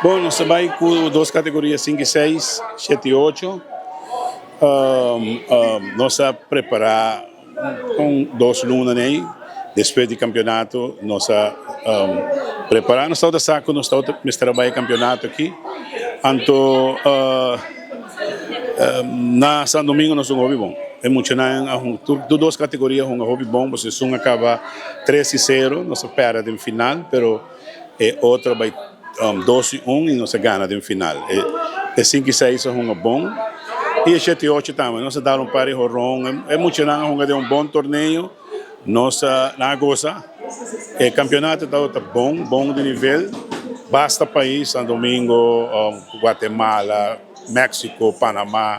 Bon, nos a bai ku dos kategoria, sinku i seis, shete i ocho. Nos a prepará un dos luna nei, despues di kampionato nos a prepará. Nos tabata sa ku nos tabata mester a bai e kampionato aki. Anto na San Domingo nos hunga hopi bon. E muchanan a hunga tur dos kategoria a hunga hopi bon, pasobra esun a kaba tres i sero, nos a pèrdè den final, pero. E otro bai 2-1 i nos a gana den final. E 5 i 6 a hunga bon i e 7 i 8 tambe. Nos a dal un par di horon. E muchanan a hunga den un bon torneo. Nos a nan a gosa. E campeonato tabata bon, bon di nivel. Basta pais, San Domingo, Guatemala, Mexico, Panama,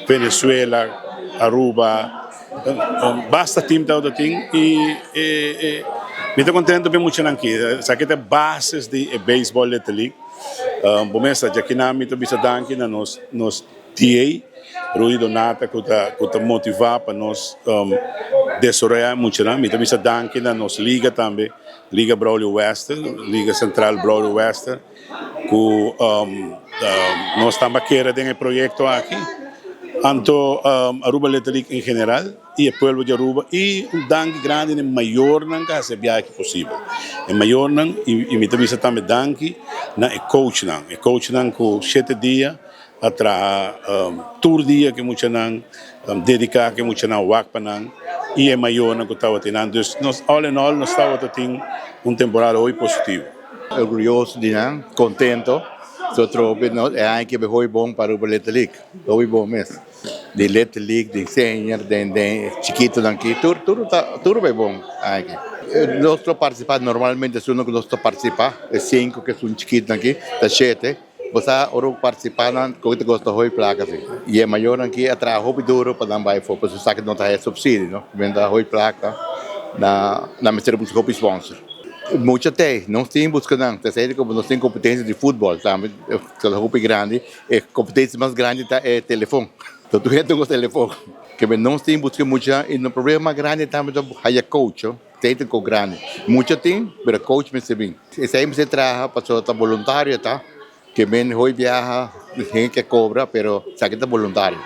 Venezuela, Aruba. Basta team tabata tin y mi ta contento pa e muchanan aki. Esaki ta e bases di e baseball Little League. Bo mester djakinan mi ta bisa danki na nos nos TA Rudy Donata cu ta cu ta motiva pa nos desaroya e muchanan. Mi ta bisa danki na nos liga tambe, Liga Braulio Wester, Liga Central Braulio Wester. Ku nos tamba kere den e proyekto aki, anto Aruba Little League en general i e pueblo di Aruba i un danki grandi na e mayornan ku a hasi e biahe aki posibel. E mayornan i mi ta bisa tambe danki na e coachnan, e coachnan ku shete dia a traha tur dia ku e muchanan dediká ku e muchanan wak pa nan i e mayornan ku tabatin nan. Dus nos all in all nos tabata tin un temporada hopi positivo. Orguyoso di nan, contento. So trobe no e aña ke hopi bon pa Aruba Little League. Hopi bon mes. Di Little League, di senior, den den chikitonan aki, tur tur ta tur bay bon aña aki. Nos lo participa normalmente esun ku nos ta participa, e sinku ku esun chikitonan aki ta shete. Bo sa ora bo participa nan koke ta gosta hopi plaka si. I e mayornan aki a traha hopi duro pa nan bai afo pasobra esaki no ta haya subsidio no. Men ta hopi plaka na nan mester busca hopi sponsor. Mucha tei nos tin busca nan ta esei como nos tin competencia di futbol tambe ta hopi grandi e competencia mas grandi ta e telefon. Tur hende ta usa telefon. Ke men nos tin busca mucha i no problema mas grandi tambe ta haya coach. Esei ta ko grandi. Mucha tin, pero coach mester bin. Esei mester traha pasobra ta boluntario ta. Ke men hoy biaha hende ke kobra, pero esaki ta boluntario.